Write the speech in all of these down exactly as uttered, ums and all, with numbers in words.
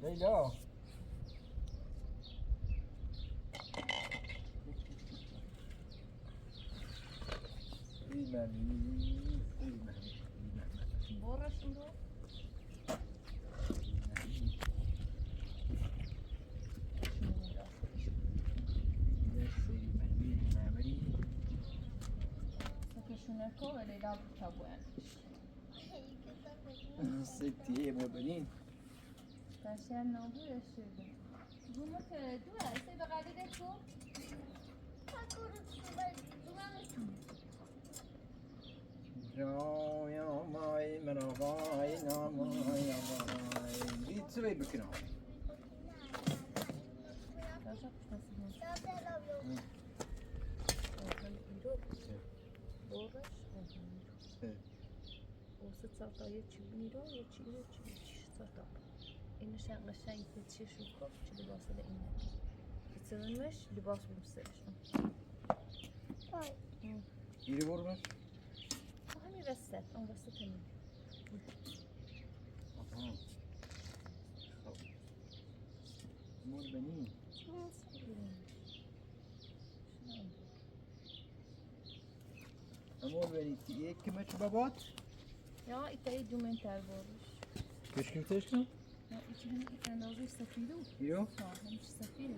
Leyla. Borra şunu. Saka şunu ko ve Leyla bu tabu yani. Seti, e, mo benin. Taşlar ne oldu ya şöyle? Bunu kırdı, sen de kadar da çok. Vay, vay, vay, vay. Git şuraya bakın abi. Borraş. Borraş. Усы цалта ечи миро, ечи, ечи, ечи цалта. Ина шан, шан, ечи шуко, чи либаса да ина. Ицелмеш, либас бимсеш. Ой. М. Ири вормеш? Ами весет, он весет ами. Ага. Мор бени. Мор бени. Amor, beni, e, kime çubabat? Ya, ite dumen terboruş. Kışkırtı işte? Ya, içine iten de oldu, işte, kıydı. Yok. Tamam, işte, kıydı.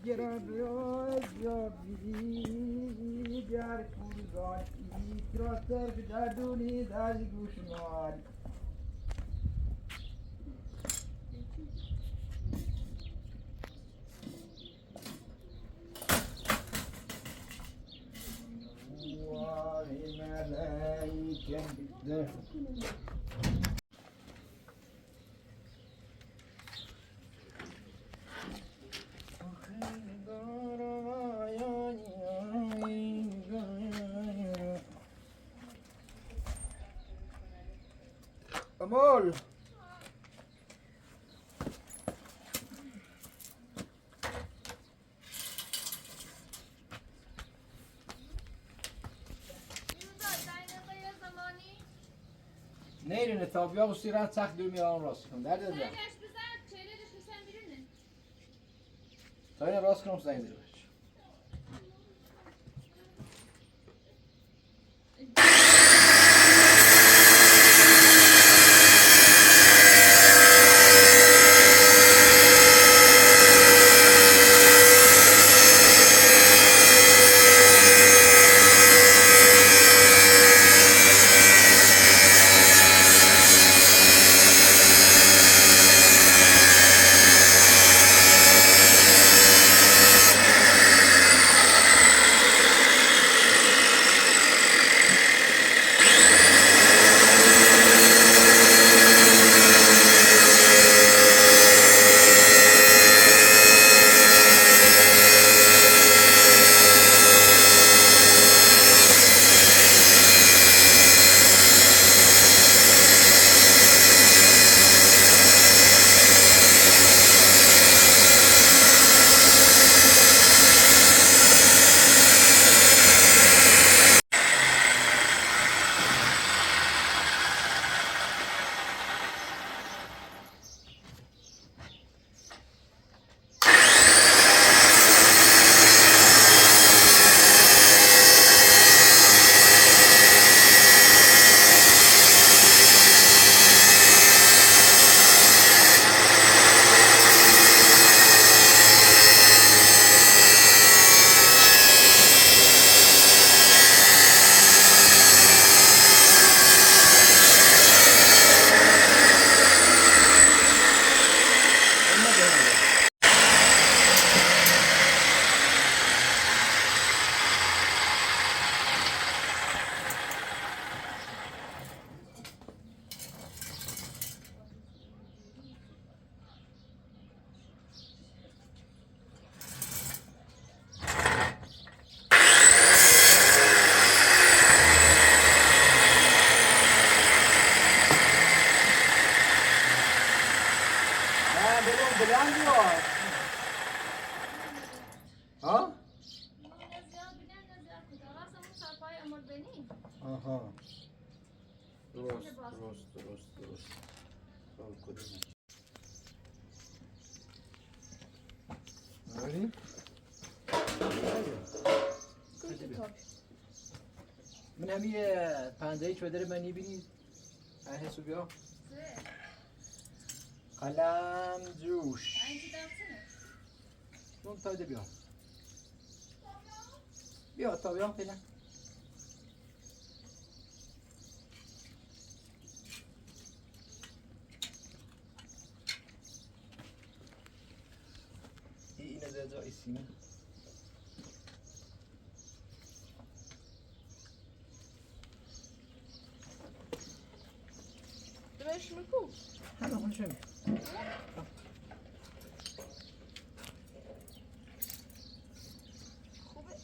Gera biraz ya bir yer kurgan, ikra ser bir derduni derdi guşmar. Amol. Neyre ne tabi ya, bu sıra çak dönmüyor, Allah aşkına. Nerede de? Sen yaş güzel, çeyrek sen bilir mi? Tayna Roskrom sayılır. Ha, benim bilen diyor. Ha? Aha. Rost, rost, rost, rost. Gute Topf. من همیه پنجاهی چودر منی بینی. آه، حسو بیا. قلم جوش. نون تا ده بیا. بیا تا بیا فعلا. ای، اینه ده جا ایسینه. Duraş mı bu? Hemen konuşuyorum. Kuvvet.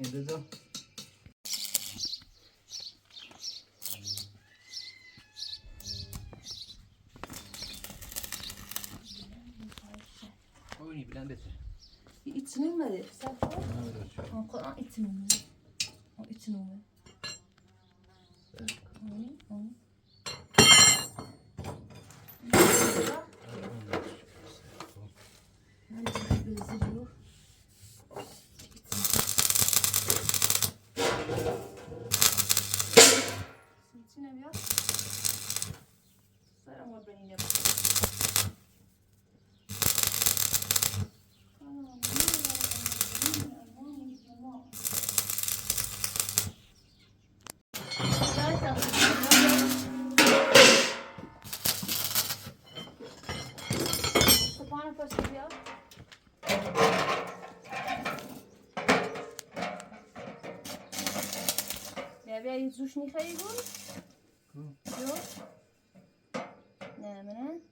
Edildi. Oyunu bilen beter. İçine mi? Sen koy. Ha, öyle açıyorum. O koy, içine mi? O içine mi? Evet. Onu, onu. Soğanı fasulye. Wer, wer jetzt so schnell reingeht? Hm. Ja. Nein, nein.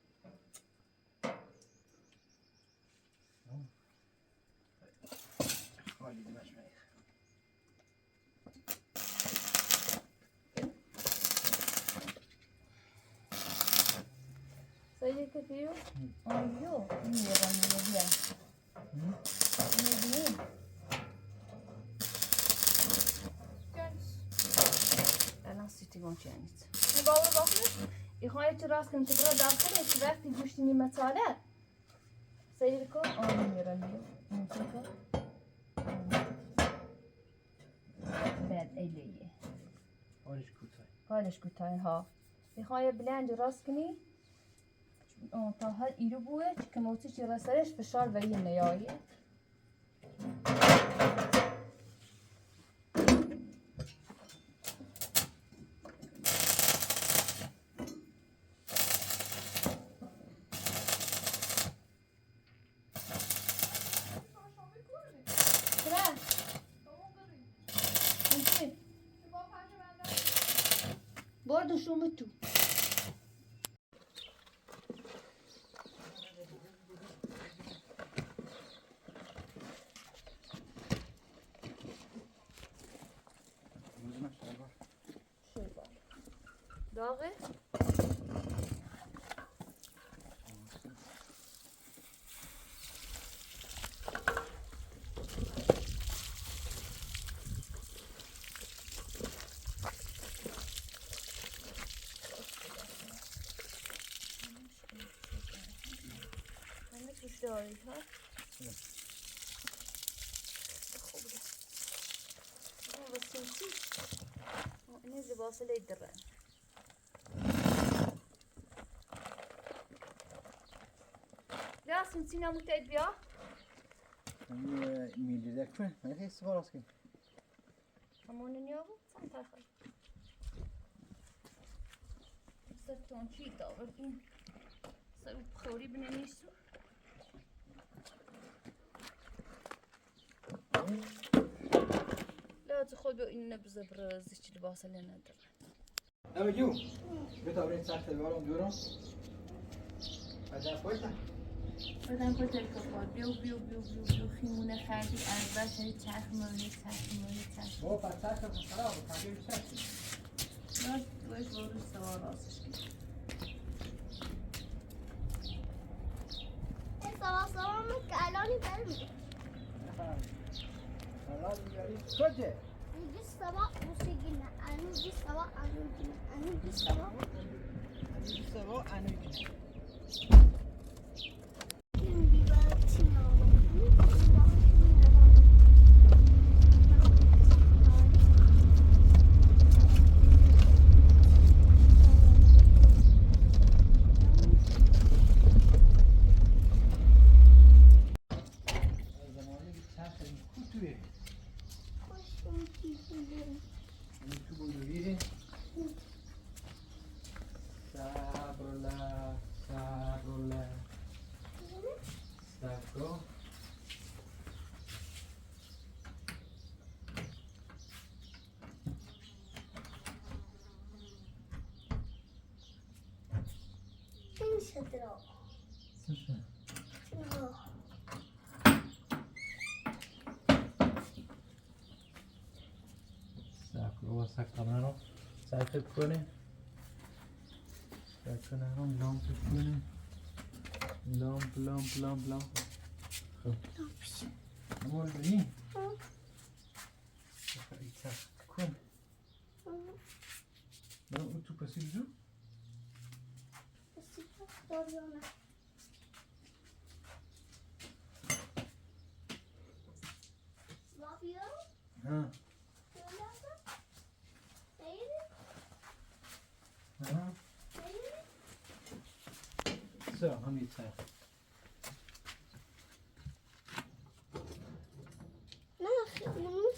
Soll ich Kaffee? Oh, ja. Nee, aber nur hier. Hm? Nee, nee. Ganz. Dann lass ich die Wunsch ja nicht. Die Bauer doch nicht? Ich habe jetzt rausgekommen, die Brot aufgehoben, jetzt werfe ich durch die Messale. Seyirko, anlıyorum diyor. Unutko. Ben elleyi. Hoş kutay. Hoş kutay, ha. Bixaya bilendi rastgini. O, ta her iri buye, çünkü motsi çi rasareş fişar veriyim ne yayi. Bordo shumitu. Dağı. Damit du störst, ha? Ja. Ach, oh, das. Ja, was Nezi vasile idire. Biraz mı sinamı tedbiya? Milli dekme, ne kadar sıvı rastgele. Ama onun yok, sen takıl. Сартончи тавртин. Сару пхори бинемису. Ла тхобо инна бзабра зичил баса лена дра. Ами ю. Бета аврин сахта варон дюрон. Адан пойта? Адан пойта капот. Биу, биу, биу, биу, биу. Химуна хади, арба, шари, чах, мали, чах, мали, чах. Опа, чах, чах, чах. Нас, веш, вору, сава, расышки. Сава, сава, мы калони берми. Калони берми. Куда? Иджы сава усигина, ану џьы сава, ану џьы, ану џьы сава. Ану џьы сава, ану џьы. Zamanı bir çarşının kutuyu. Sabrola, sabrola. Sabro. Слушай. Сакъ, уа сакъ къамаро. Сакъ куне. Сакъ къамаро, ламп куне. Ламп, ламп, ламп, ламп. Ламп. Амор бери. Ха. Ица куне. Ма уту пасилзу? Пасилзу, Дориана. Славио? Ха. Дориана? Ха. Всё, амица. Нахи, ну,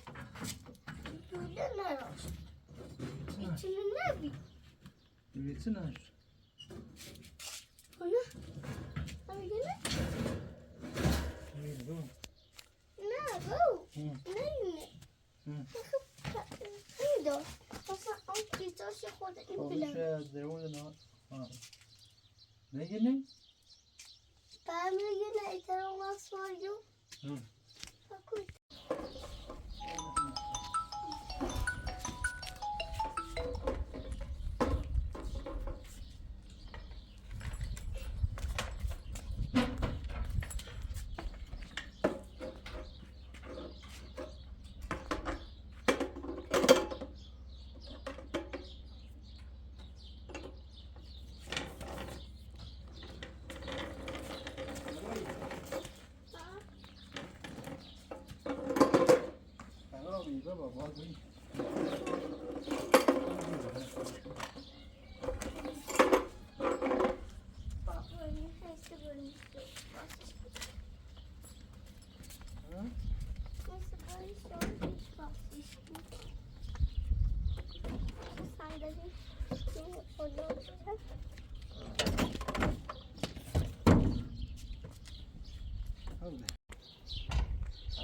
Юля нарос. Ициннаби. Ицинаш. Она. Она. Вижу. На, go. М. На, не. М. Индо. Просто он притёр сегодня и Получше, пилял. Здоровье, но. А. Видели? Там видели, это у нас свою. М. Какой?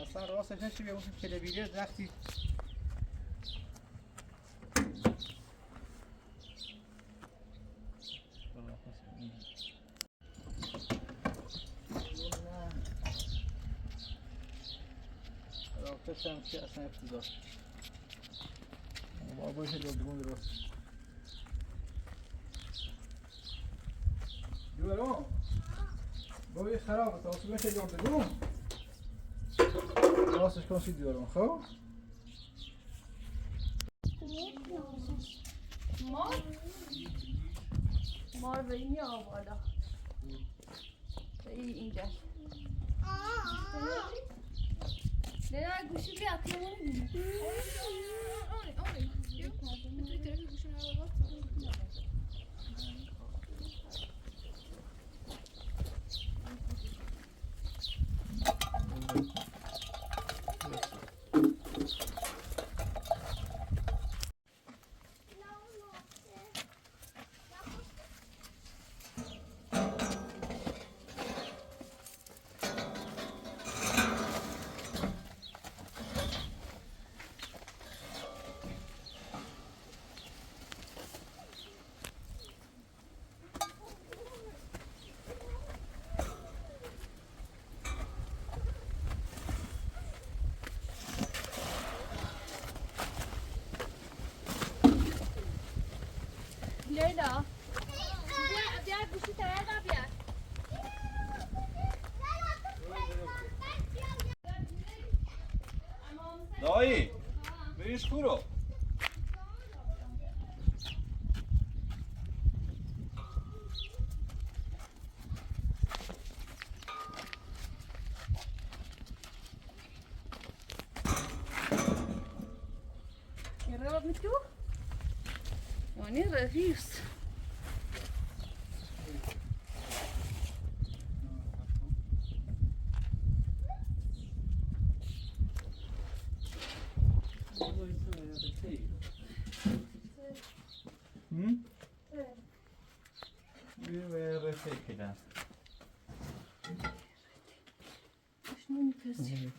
Aslan rosa já tive um que ele vira daqui. Baba şey oldu bunu. Diyorum. Bu bir harap, olsun bir şey oldu. Olsun konuşuyorum. Ho? Mor? Mor ve yine havada. İyi ince. Leyla. Bia, bia, guşü tayar da bia. Dai, vedi scuro. Era la più? Non era visto. Hmm? Io era secca. Şunu mu keseyim?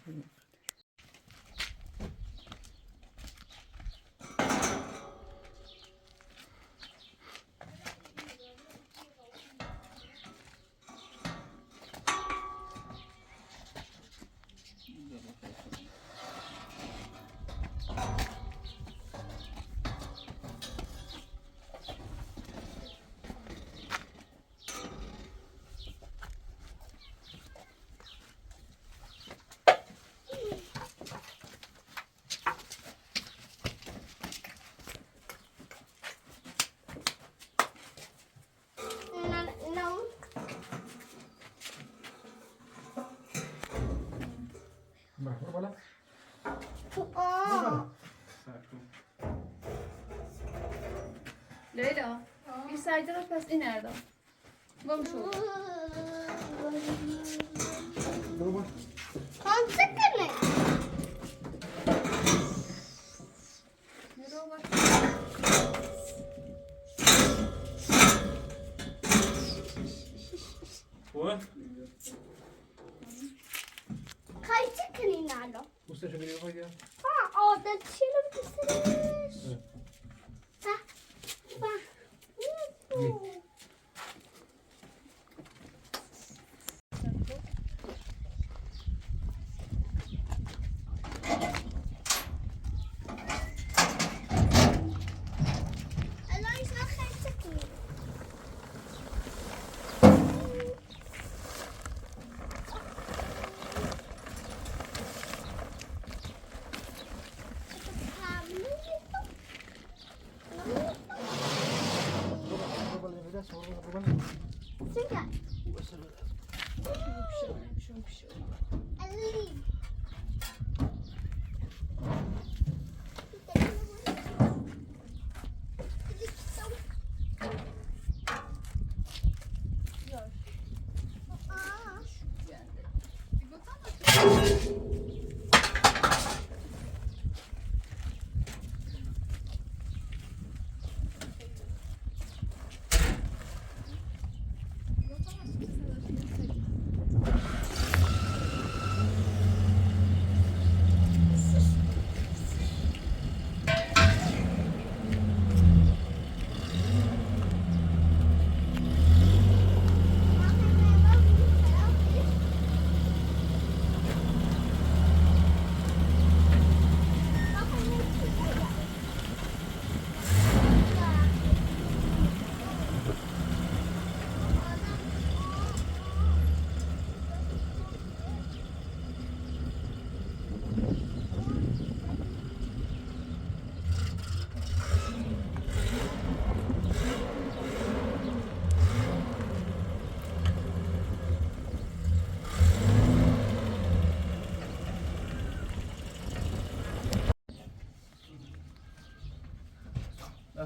Leyla, bir saydıra pas ineride. Vamos. Komşu kırmızı. Ой. Кайчи криминало. Усе же говорил, я. А, о, да чили писариш. Э. Па, па. Эй.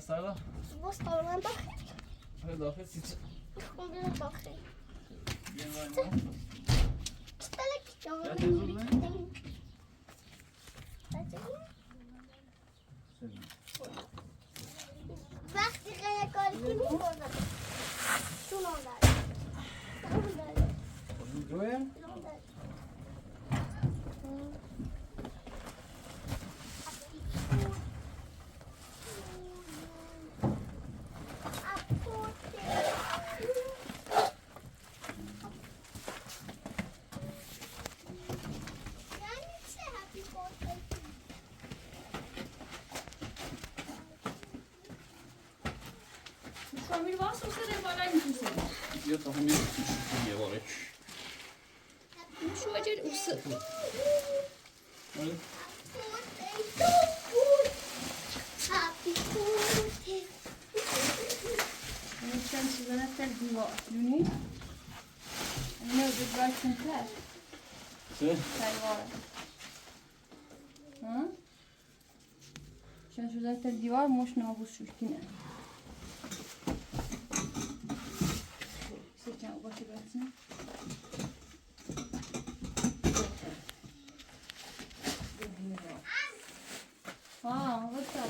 Sara? Boston, lan bakayım. Hadi bakayım. Boston, lan bakayım. Gel lan. Bak, bir kere gördün mü orada? Şunu orada. Şunu orada. Joya? Şunu orada. Şu an bir varsa o sırada bana gitsin. Yok, tamam, yok. Şu acele usı. Can Suzana tell me what you need. I know the bright and clear. Sì. Tell what. Huh? Can Suzana tell you what, most no was shooting. Wow, what's up?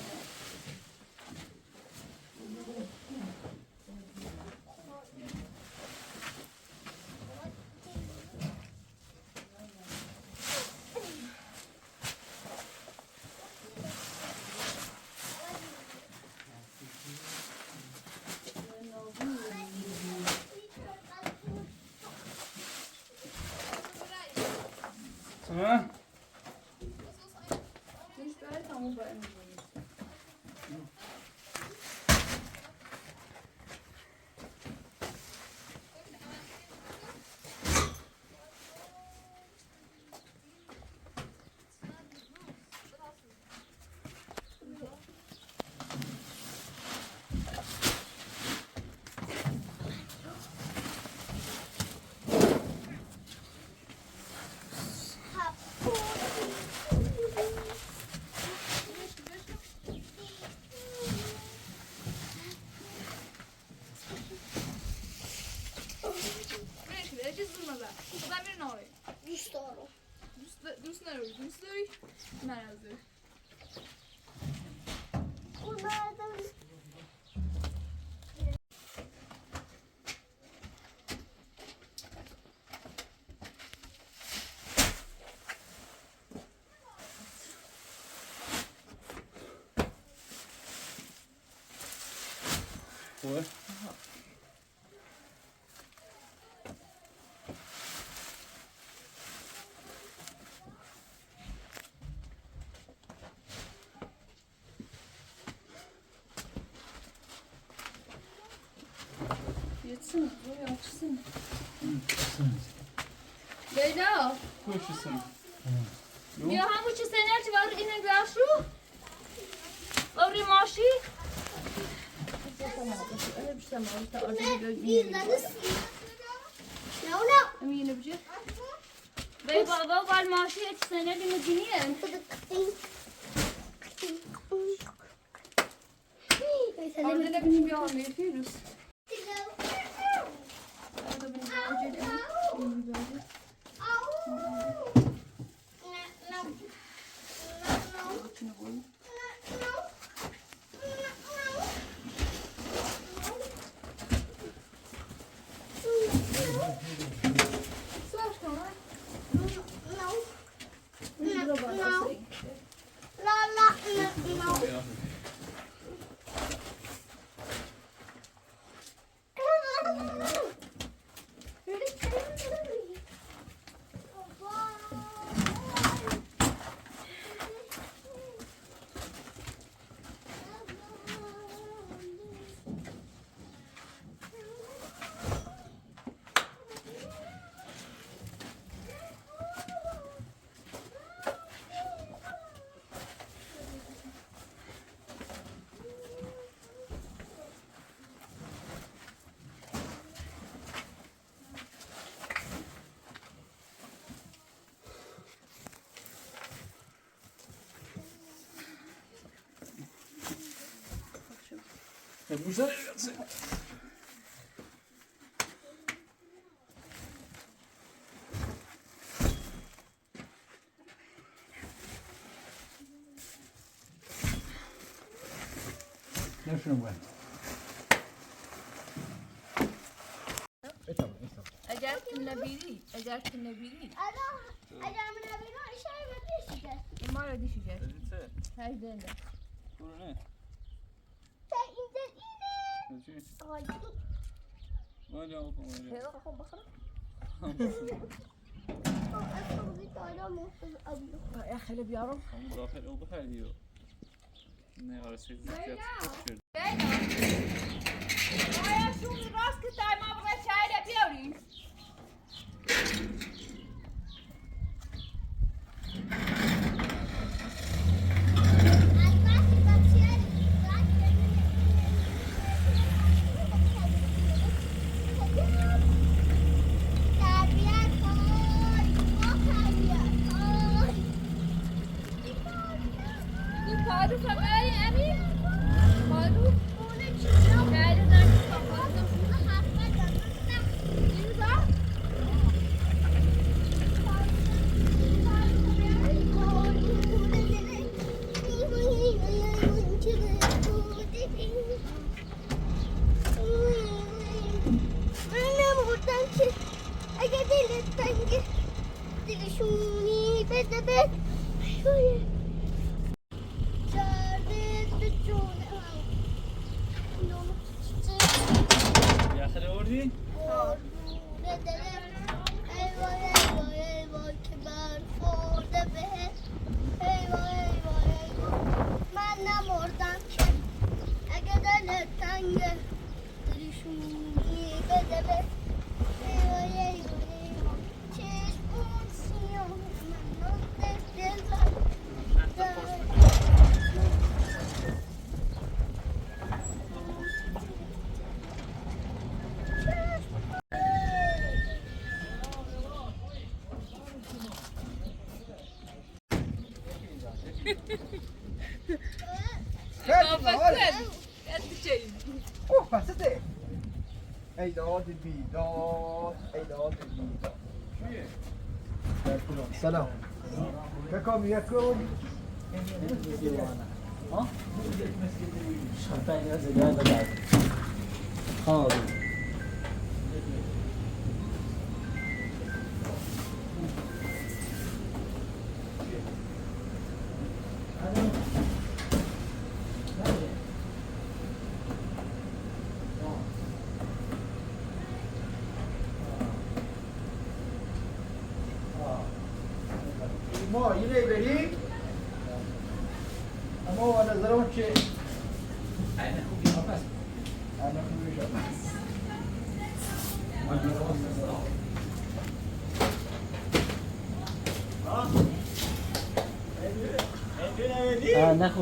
Huh? Dusnaro, dusnaro, dusnaro. What? Яцын, уи аҽсын. М, сын. Дайда? Кушай сын. М. Милхам учи сенерти вар инен вяшу? Лори маши? Амина бжи. Бей баба вар маши эти сенерти мадиниен. Orada ne bileyim ya, ne yapıyoruz? Orada benim acele. Şunu koyayım. Слышно, а? Eger tu nebîrî, eger tu nebîrî. Alo, eger min nebîno, îşarê me pêşî dest. Îmara dîşî dest. Her dende. Ay. Ay, ay, ay, ay. Ya hele bir yaram. Muzaffer oldu her diyor. Ne var, siz Beyler. Beyler. Aya şunu rast ki tayma bu çayla bir arayayım. Opa, c'était. Hey, dort, die Dort. Hey, dort, die Dort. Salam. Kakom, yakın. Ha? Şampanya da geldi. Tamam. Mo, yine vereyim. Ama o da zıra uçe. Aynen, bu bir kapas. Aynen, bu bir kapas. Ha? Ah, naxu,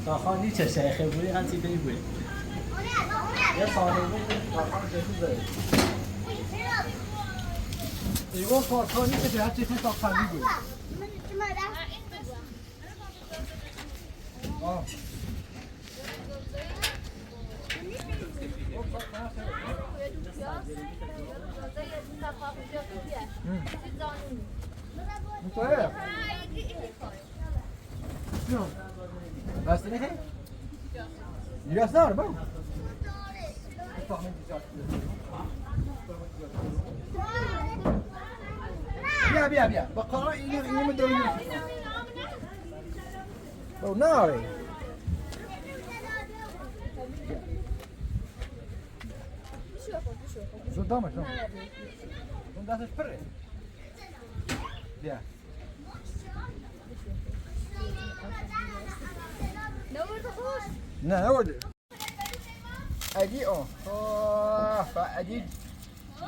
Saxan niçe şeyhe bu, hangi bey bu? Ya saxan bu, saxan bu da. Ego saxan niçe şeyhe, saxan bu. Aa. Bia, bia, bia. Bak, kara, iğne, iğne mi dönüyor? Oh, no. Zo dama, zo. Zo da se pere. Bia. Али, о, о, Али,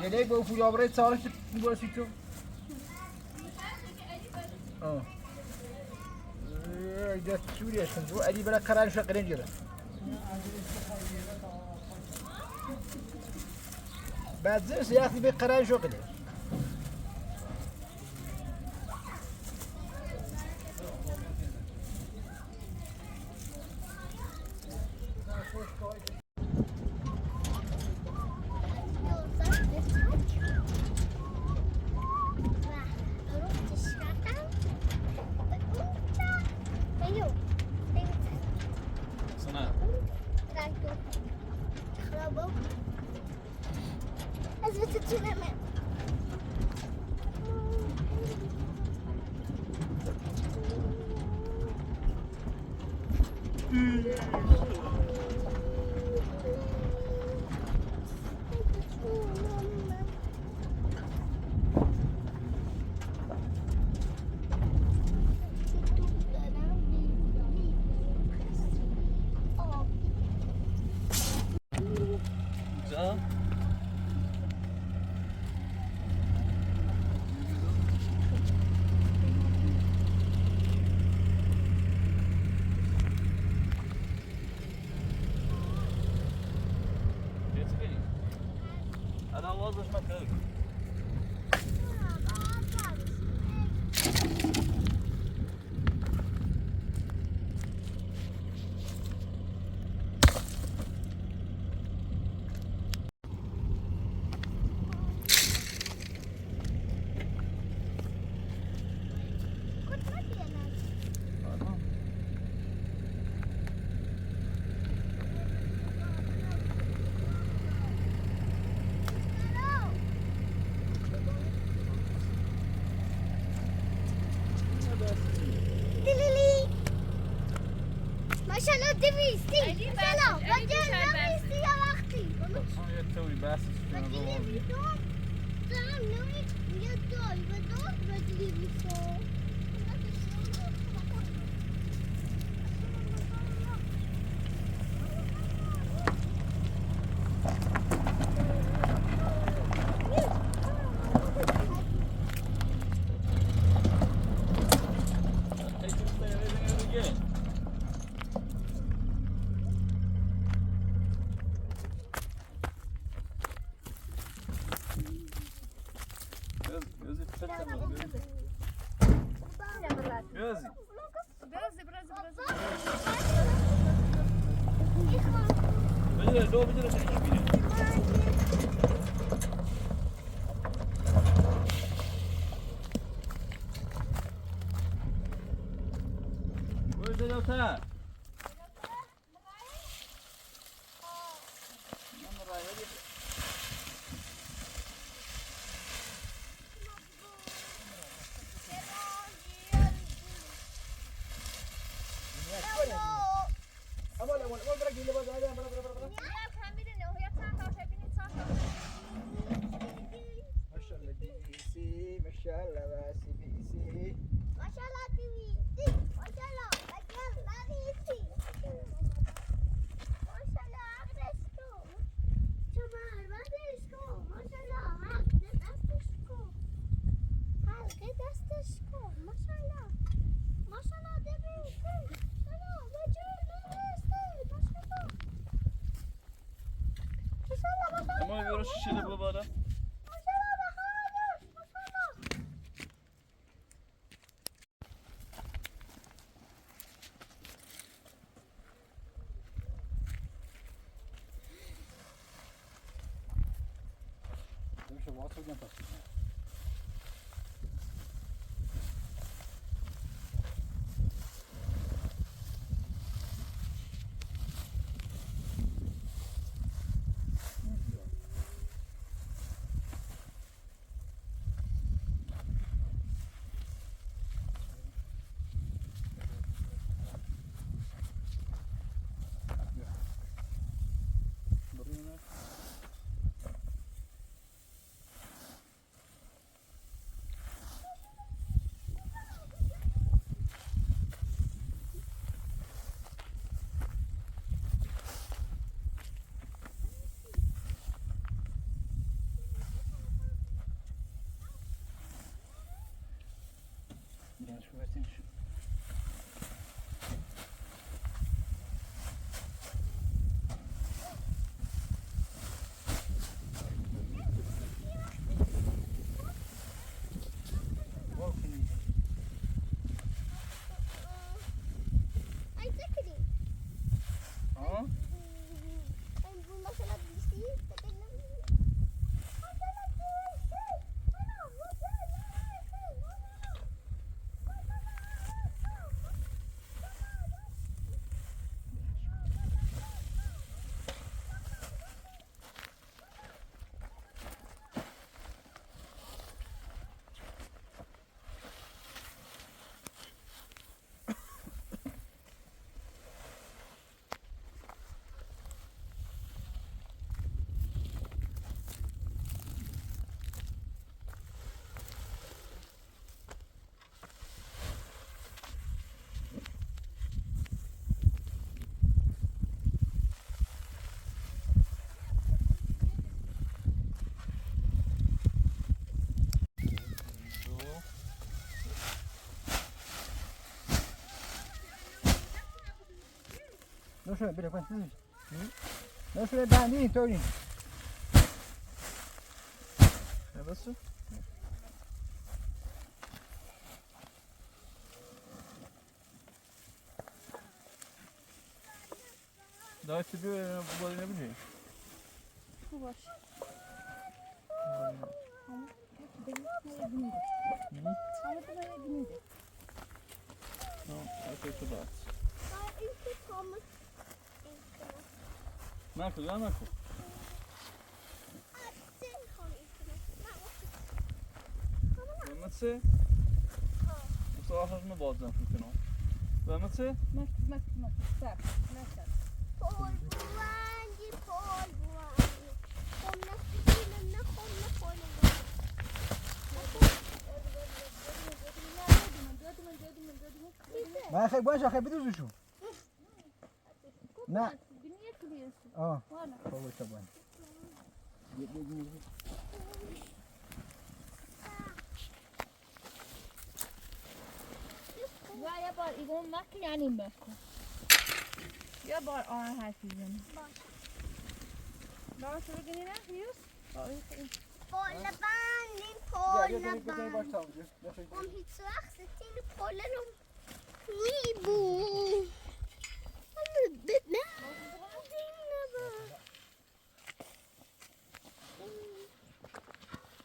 я лей бо фу я обрай цалаш бо ситу. О. Э, я чуре сен бо Али бара каран шо карен дира. Бадзер се яхи бе каран шо карен. Sana. Машалла, дивись, ти. Машалла, бача, дивись, ти, я вахти. Não se me bira, ¿cuánto es? No se me va ni, Tony. ¿Qué pasó? Давай тебе, э, Владимир Ильич. Хорош. Мгм. Ну, это сюда. Марко, да, Марко? Вымыться? Устала хожу на бот, да, включено. Вымыться? Марко, Марко, Марко. Так, Марко. Пол буланди, пол буланди. Помню, помню, помню, помню. Vai, arrebanja, arrebenta o Zuchu. Na. Ó, por favor, tá bom. Vai, agora, igual uma criança, Marco. E agora, ó, a Rafinha. Bora, você vai ganhar, viu? Bora, vai. Polabani, polabani. Om hiç vakit seni polalım. Uy, bu.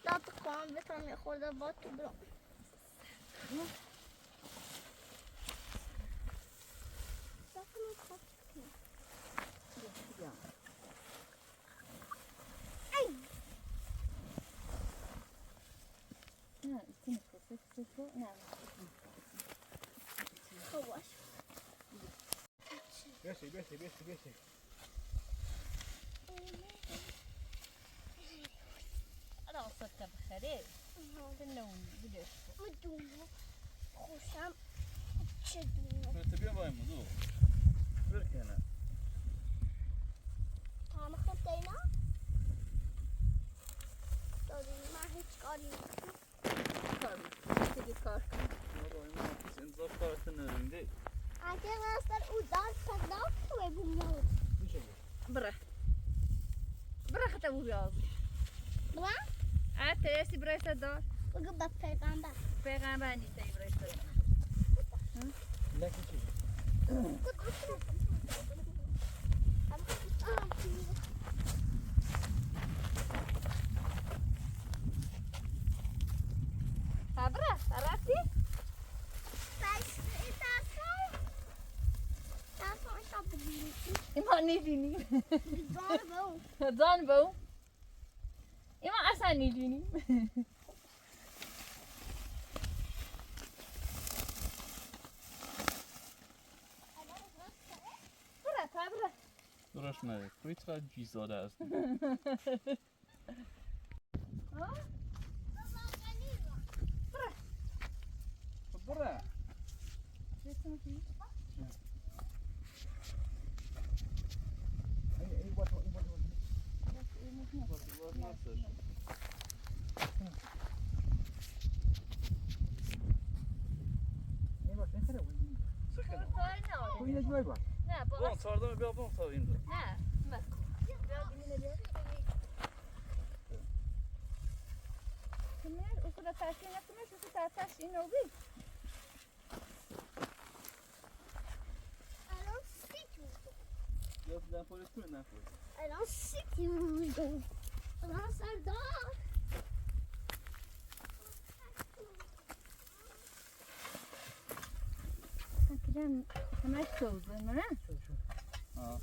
Tatlı kıvamı ve tam yakorda batı bro. Sakın ufak çıkma. Ay. Хорош. Беси, беси, беси, беси. Ралсата бхаре. Тыннау билешку. Мдуму. Хушам. Чедуна. Тебе вайму, ну. Биркена. Тамахатайна. Tori ma hiç kalmadı. Tabii, kedi kar. Sen zor tarafın önünde. Arkadaşlar, uzak saklanmıyor bunlar. Bırak. Bırak da bu yazı. Bırak. Ha, teresi burası da. Bugün bak peygamber. Peygamber ne sayı burası? Hı? Abra, arati? Ima nilini. Don bo. Ima asa nilini. Bırak, bırak. Uğraşma, kuytra cizada. Bırak. Bırak. Bom, sordum bir ablam sorayım da. Comer, o que dá para quem é comer, o que dá para quem não vive. Ela não se sente muito. Ela não se sente muito. Ela não se sente muito. Kıran hemen soğudu, ha? Ha.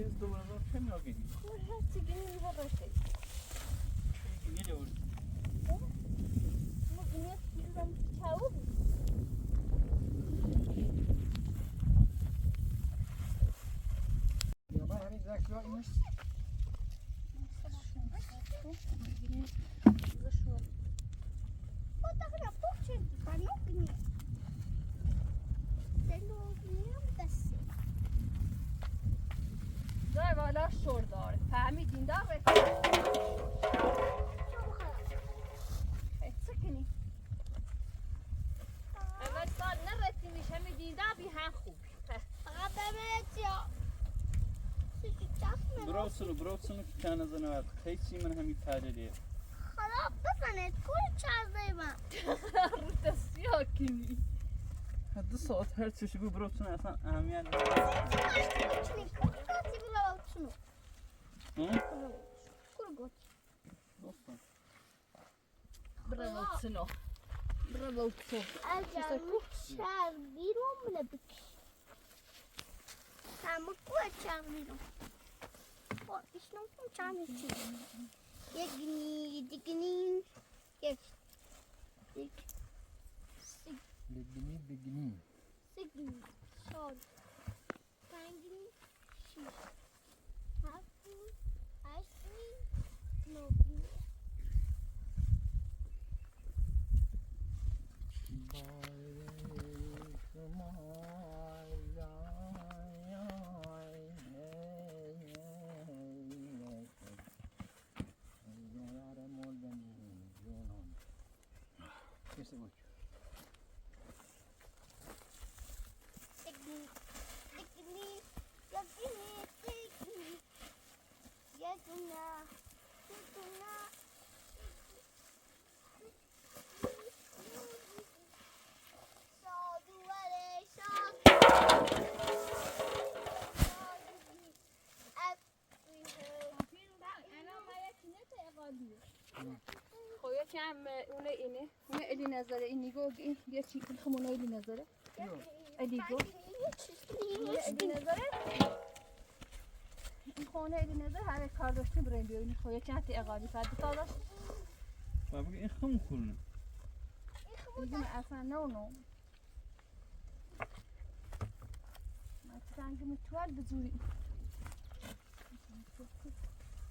Здорово, чем я гини? Ужа цигини не работает. Гини ли уж? Ну, нет, не знам, чего. Я бы, я бы, я бы, Зашла. Вот так на порче, помог мне. Ты не умеем досить. Зай вала шор дор. Фами дин да ве. Эцкини. Эвет сар не ретимиш, ами дин да би хан хуб. Brauchst du, brauchst du noch keine Sahne? Hey, Simon, haben wir keine Idee. Хара бзанет, кури чаздайма. Рутасиокини. Хадда соот ҳәарц ишгәы брауцәны асан аамиан. М? Кургот. Просто. Браво, цыно. Браво, цо. Аҷа, чарбирум лебик. Тамаку чарбирум. О, ишнум чамичи. Егни, дигни. Ек. Ек. Сиг. Легни, бигни. Сигни. Сор. Пангни. Ши. Хаку. Ашни. Ногни. Take me, take me, take me, take me. Yaguna, yaguna. Xoya ki em, e, une ini, une eli nezere, ini go, ge-, geçi kılkım une eli nezere. Eli go. Une eli nezere. Xone eli nezere, her kardeşini buraya diyor, ini xoya ki hati eğadi, hadi kardeş. Bak, bu ikhım kurnu. Bizim efendim, ne onu? Sen gibi tuval bir zuri.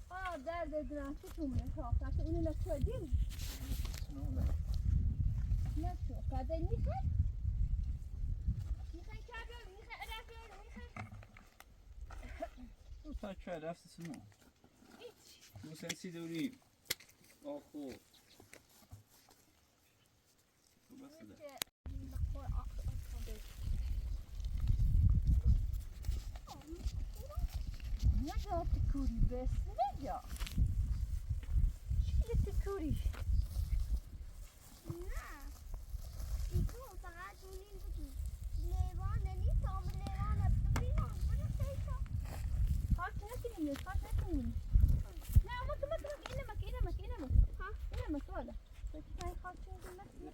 Aa, der de direnci çumle, kalkar. Önüne koy, değil mi? Ne çok? Kadın yıkar. Yıkar, çağırıyorum, yıkar, arıyorum, yıkar. Bu saç şöyle hafifsin o. Bu sen siduri. Oho. Nega tükürü be, nega. Şimdi tükürü. Kalk, ne bileyim, kalk, ne bileyim. Ne, ama, ama, ama, inemek, inemek, inemek. Ha? İnemek, öyle. Peki, sen kalk, şimdi bilmezsin.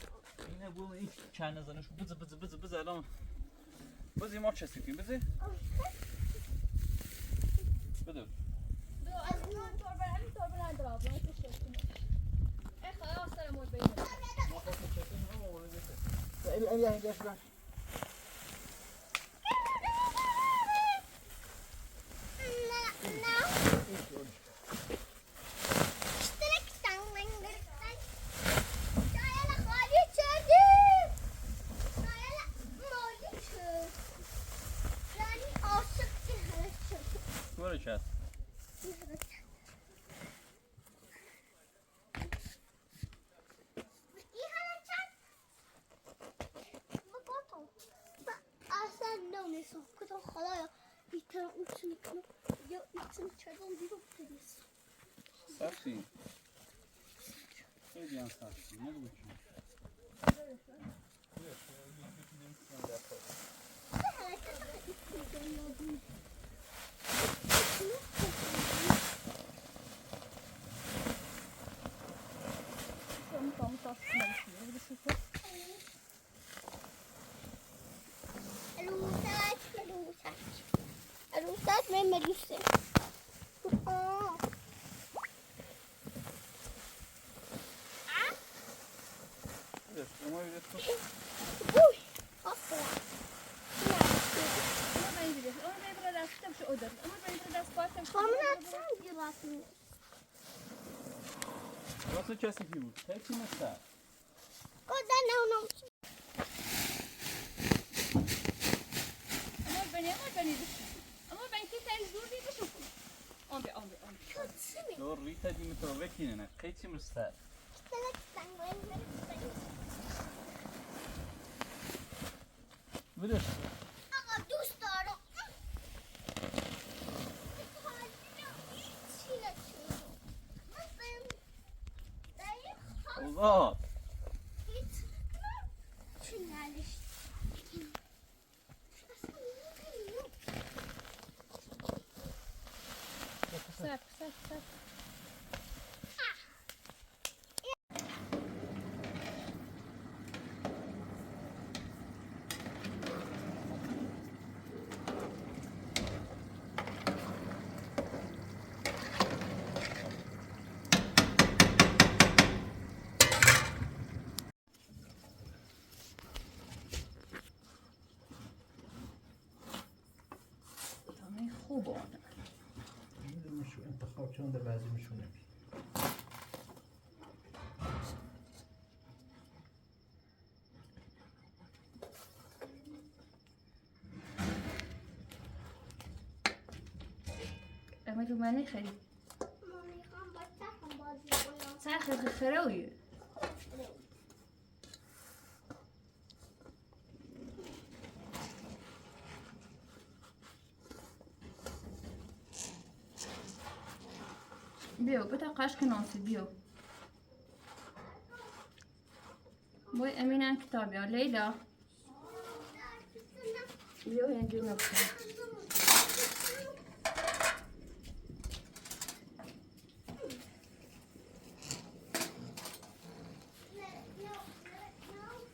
Yine bunu hiç çayınızdan şu bızı bızı bızı bızı adam. Bızı maç çekeyim bızı. Bızı. Torba, hani torba nerede abi? Nasıl şey? Eh, hayal sana mor benim. Gel, gel, gel, gel şuradan. What a chest. Asa não, ne so kuto xalaya. Ita uçun kno. Ya uçun çadon diru pedis. Safi. Şey diyen safi. Ne bu uçun? Алусат, алусат. Алусат, мен мелюсе. Ой, опа. Onu ben bir, onu ben burada tutup şu odada. Onu ben burada tutup şu odada. Onu atsam bir bakayım. Você quer seguir? Tem que começar. Куда нам? Ama ben, ama ben, ama ben ki sen dur bir düşün. Ombe, ombe, ombe. Doğru, Rita Dimitrov'a kinene. Kaçımız sen? Biliyorsun. Ama dostlarım. Allah. Sar, sar, sar. Tamam, خوبه. Bilmiyorum şu en takavçanın da benzin şunu. Ama Rumani xeri. Sen xeri xeri uyu. Bio, bıta kaşkın olsun, bio. Bu Eminen kitabı ya, Leyla. Bio, yani, bio.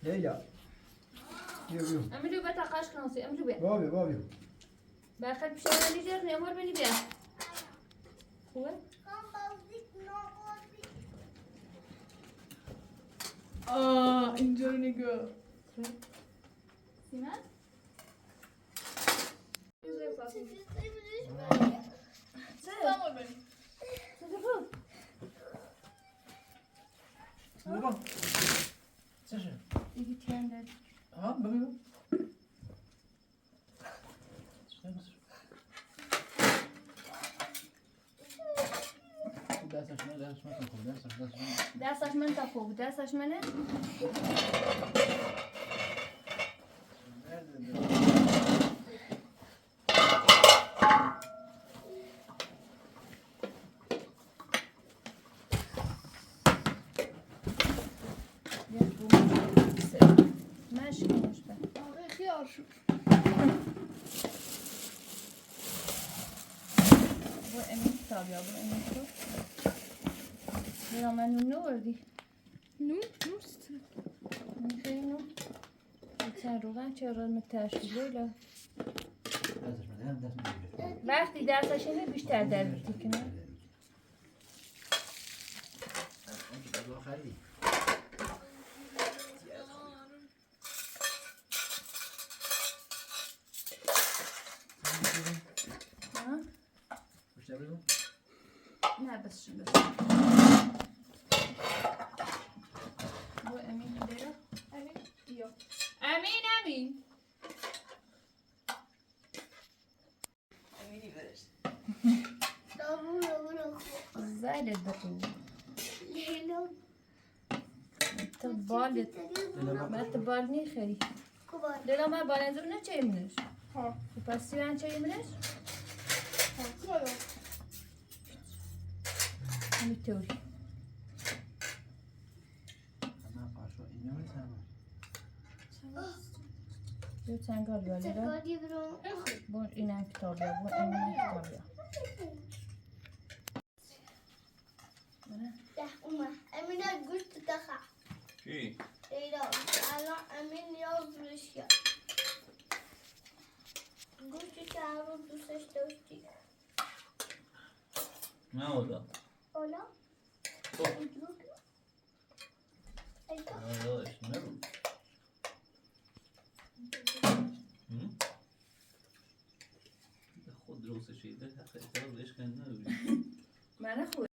Leyla. Bio, bio. Emilio, bıta kaşkın olsun, Emilio, bio. Bio, bio, bio. Bakın bir şeyler yiyeceğiz, ne var beni bir. Kuva? Aa, injury go. Sinan? Tamam ben. Baba. Слушай. İki tane. Ha, baba. Ders açma, ders açma, ders açma, ders açma. Ders açmanı da koy, ders açmanı. Maşallah. Bu Emin kitabı ya, bu Emin kitabı. Bir hemen ne vardı? Nu, nu, nu. Sen rogan çağırma tersi böyle. Belki derse şimdi bir tane derdi. Ha? Ne bas şimdi? Bu Emin gidiyor. Emin yok. Emin, Emin. Zayda da. Tebal. Ma tebal ni xeri. Dela ma balendur ne çeyimniz? Ha. Pasiyan çeyimniz? Ha. Hani teori. Yo tenga alıyor, Leyla. Bu inen kitabı, bu inen kitabı. Emine güç tutaha. Ki? Leyla, ala Emin yazmış ya. Güç tutaha, bu seçti. Ne oldu? Ola. Yok. Ay, yok. Ay, yok, şimdi. Hı? Xudro se şeyde, hakikaten, leş kendine. Mana